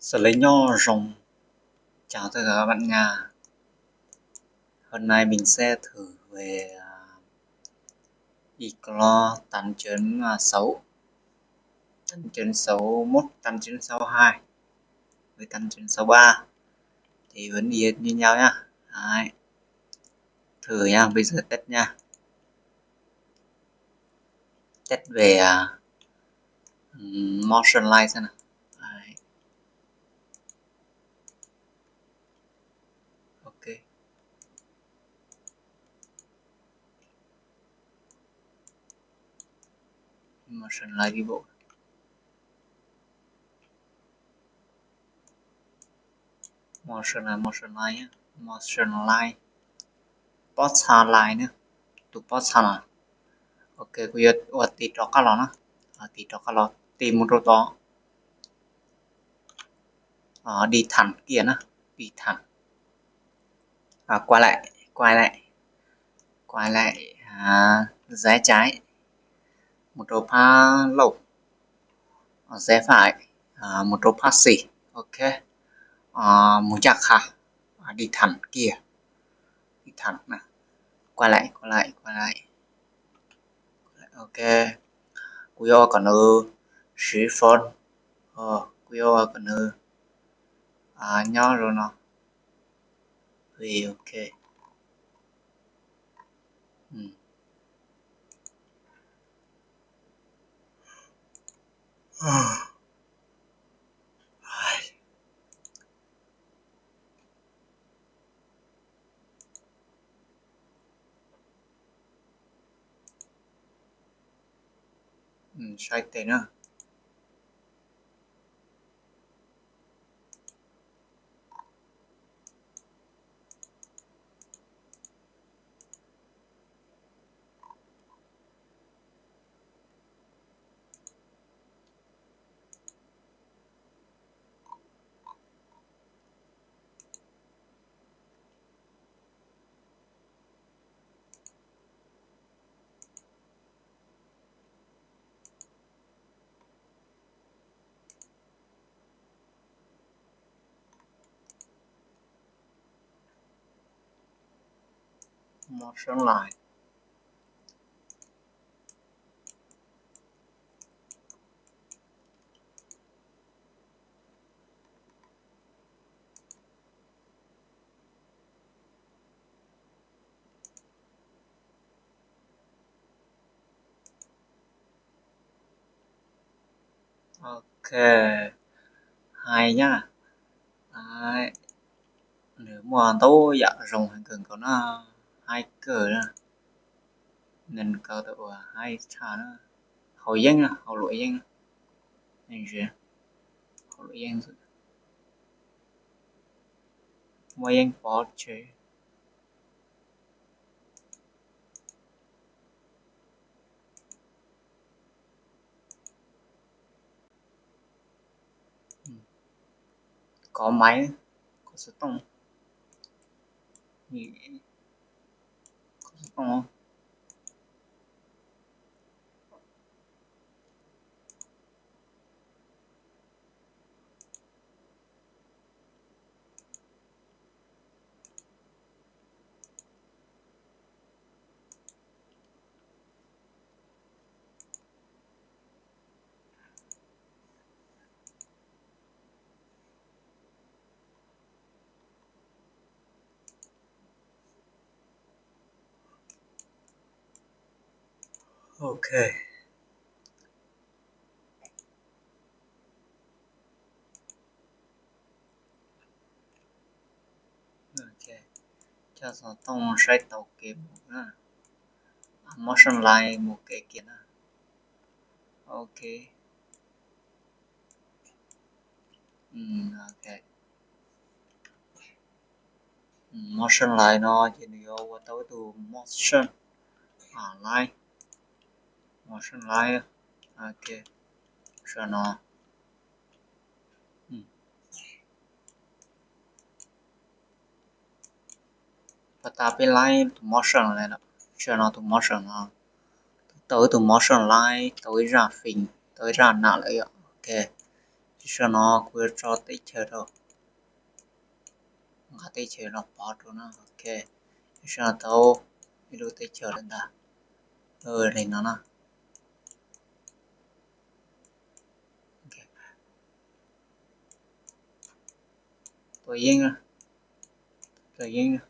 Xws li nyob zoo, chào tất cả các bạn nha. Hôm nay mình sẽ thử về, à, Y-Class tám chấm sáu, tám chấm sáu mốt, tám chấm sáu hai với tám chấm sáu ba. Thì vẫn y hệt như nhau nhá. Đấy. Thử nha, bây giờ test nha. Test về, à, motion line xem nào. Đấy. Ok. Motion line đi bộ. Motion line, motion line nhé. Motion line. Pob txha line na. Tus pob txha na. Ok, kuv yuav ua tiv rov qab los na. Tiv rov qab los, tiv mus rau tod. Đi thẳng kia na. Đi thẳng. Quay lại, quay lại, quay lại, rẽ trái, mus rau phab laug, rẽ phải, mus rau phab xis. Ok. Mus ncaj qha, đi thẳng kia, đi thẳng na. Quay lại, quay lại, quay lại. Ok. Kuv yuav ua kom nws siv phone. Kuv yuav ua kom nws nyob rau no. Ok. Saib tes na. Motion line. Ok, hais nyab. Nws muaj ntau yam zoo heev kawg nkaus na, haib kawg na. Nws kawg tau ua haib tshaj na. Haus yeeb na, haus luam yeeb na. Haus luam yeeb, muaj yeeb pov tseg. Kov maiv, kov xov tooj, kov xov tooj. Ok. Coj xov tooj saib taus kev mus na. Motion line mus kev kiag na. Ok. Motion line no ces nws yuav ua tau ib tug motion line, motion line. Ok, sawv no. Pas tas peb laib tus motion line, sawv no tus motion no tau ib tug motion line, tau ib zaj film, tau ib zaj nam lawm yom. Ok, Saum no kuv yuav tso teb chaws rau, nqa teb chaws los pov rau na. Ok, saum no tau ib lub teb chaws lawm ntag. Li no na. Tua yeeb, tua yeeb.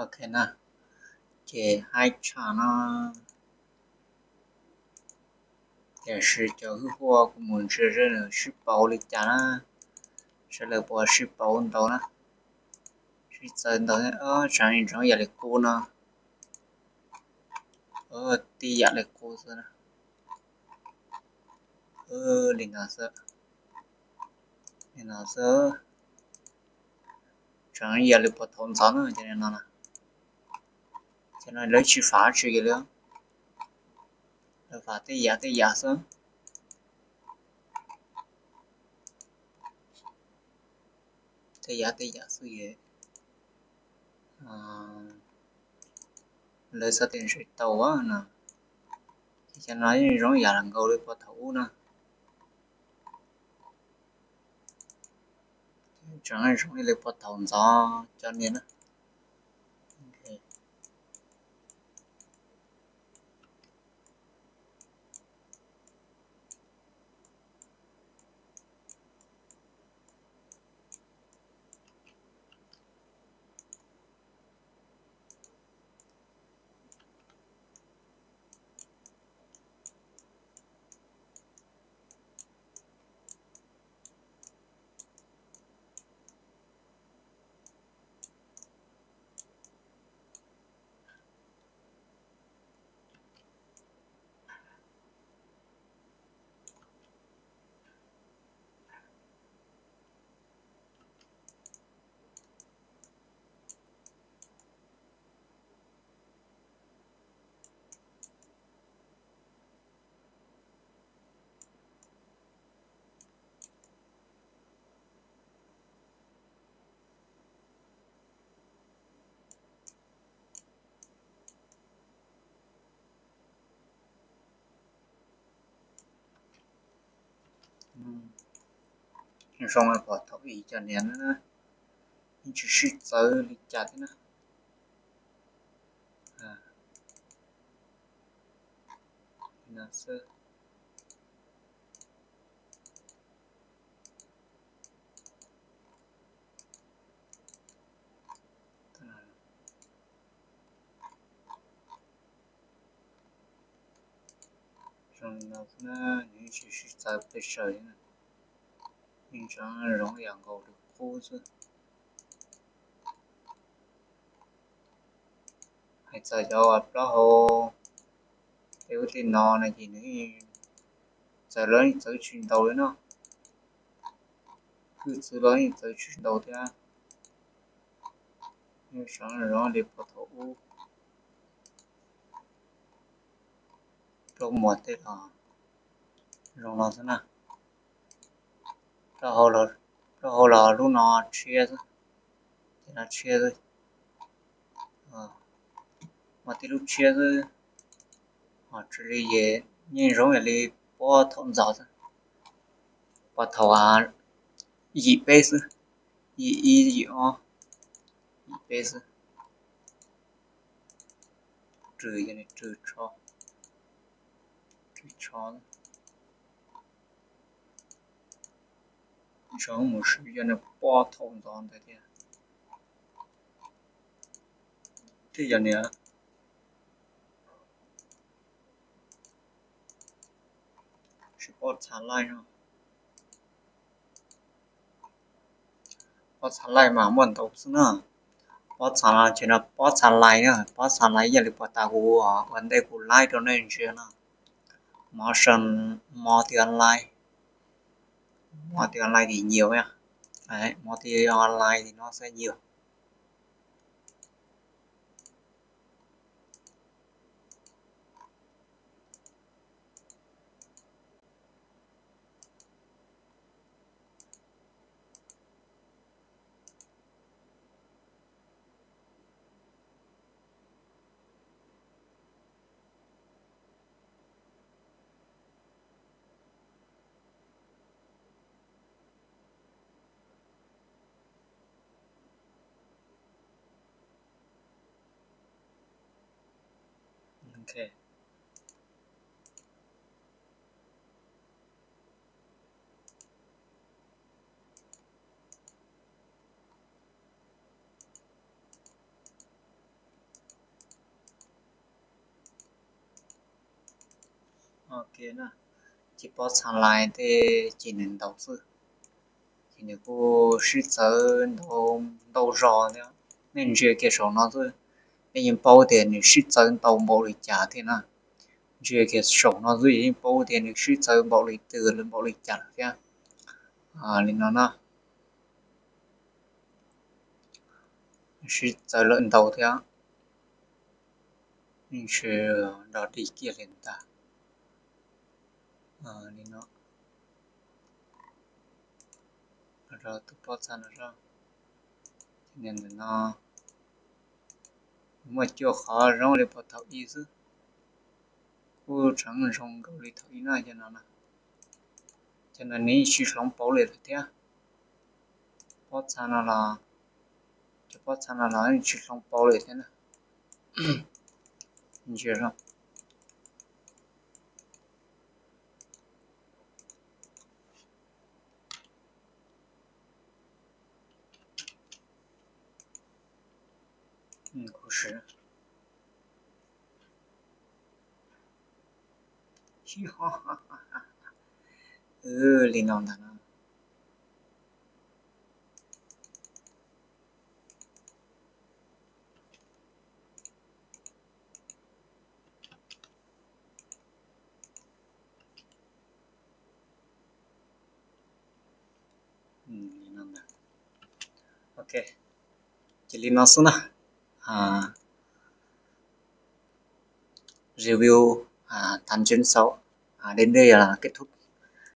Ok na, ces haib tshaj no. Tiam sis cov hwj huaj kuv mus ntsia seb nws sib pauv li cas na, seb lawv puas sib pauv ntau na, sib txawv ntau. Tseem ntsoov yam li qub no, tib yam li qub xwb na. Li no xwb, li no xwb. Tseem yam li puag thaum ntxov na, cov no, cov no lawv tsis fam tsi li, lawv fam tej yam tej yam xwb, tej yam tej yam xwb. Lawv xav tias ntshe tau no, ces cov no yeej zoo yam nkaus li puag thaum ub na. Tseem zoo li puag thaum ntxov cov niag na. Zoo puag thaum ub cov niag na, yeej tsis sib txawv li cas thiab na. Zoo li no xwb na, nws yeej tsis sib txawv pes tsawg li na. Yeej tseem zoo yam nkaus li qub xwb. Hais txog cov uas plaub hau tej ub tej no no ces nws txawv los yeej txawv tsis ntau li no, hwj txwv los yeej txawv tsis ntau thiab. Yeej zoo li puag thaum ub, plaub muag tej los zoo no xwb na. Plaub hau los lub no tshiab xwb, ces no tshiab xwb, muaj tib lub tshiab xwb. Ho tsis li ces yeej zoo yam li puag thaum ntxov xwb, puag thaum yim peb xwb, yim ib yim ob, yim peb xwb. Rwg, rwg tsho, rwg tsho, tseem mus siv cov niag puag thaum ntxov ntawd thiab. Thiab cov niag tsis pob txha laij no, pob txha laij mas muaj ntau xwb na. Pob txha no ces no pob txha lais na, pob txha lais yog li puag ta kuv ua ntej kuv laib rau nej ntsia no. Mov sab, mov tias online, mov tias online thì nhiều nha, mov tias online thì nó sẽ nhiều. Ok. Ok na, ces pob txha lais tej ces nws ntau xwb, ces nws kuj sib txawv ntau, ntau zog thiab. Nej ntsia kiag saum no xwb, nej yeej paub tias nws sib txawv ntau npaum li cas thiab na. Ntsia kiag saum no xwb yeej paub tias nws sib txawv npaum li twg, npaum li cas lawm thiab. Li no na, sib txawv lawm ntau thiab. Nws nrog dig kiag li ntag. Li no, rau tus pob txha no, ntawm no muaj cuaj qhov zoo li puag thaum ub xwb. Kuj tseem zoo nkaus li thaum ub no, cov no, cov no nws yeej tsis hloov pauv li lawm thiab. Pob txha no los, cov pob txha no los yeej tsis hloov pauv li thiab na. Ntsia, kuv sim, li no ntag no. Ok, ces li no xwb na. Review, tham ntsev xaus, đến đây là kết thúc.